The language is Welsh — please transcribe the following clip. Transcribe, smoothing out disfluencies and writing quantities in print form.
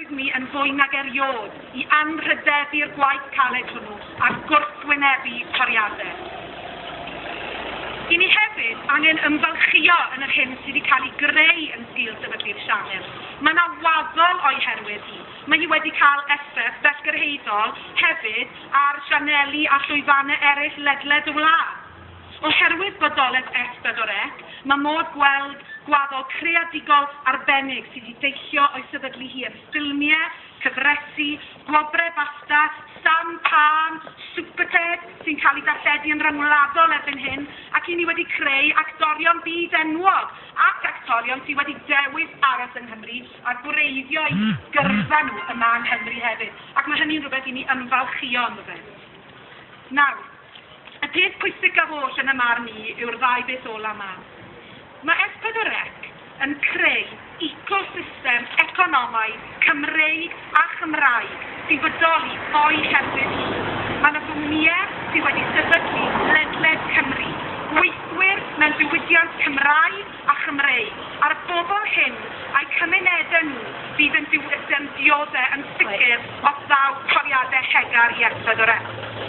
rhwyd ni yn fwy nag erioed i anrhydeddu'r gwaith caled hwnnw a gwrthwynebu toriadau. I ni hefyd angen ymfalchïo yn yr hyn sydd wedi cael ei greu yn sgil sefydlu'r sianel. Mae yna waddol o'i herwydd hi. Mae hi wedi cael effaith bellgyrhaeddol hefyd ar sianeli a llwyfannau eraill ledled y wlad. Oherwydd bodolaeth S4C, mae modd gweld gwaddol creadigol arbennig sydd wedi deillio o'i sefydlu hi yn ffilmiau, cyfresi, gwobrau BAFTA, Sam Tân, Superted, sy'n cael ei darlledu yn ryngwladol erbyn hyn, ac i ni wedi creu actorion byd enwog ac actorion sydd wedi dewis aros yng Nghymru a gwreiddio eu gyrfa nhw yma yng Nghymru hefyd. Ac mae hynny'n rhywbeth i ni ymfalchïo ynddo fe. Nawr, y peth pwysicaf oll yn y marn i yw'r ddau beth ola 'ma. Mae S4C yn creu ecosystem economaidd Cymreig a Chymraeg sy'n bodoli o'i herwydd hi. Mae yna gwmnïau sydd wedi sefydlu ledled Cymru, gweithwyr mewn diwydiant Cymraeg a Chymreig, a'r bobl hyn a'u cymunedau nhw fydd yn, yn dioddef yn sicr os ddaw toriadau hegar i S4C.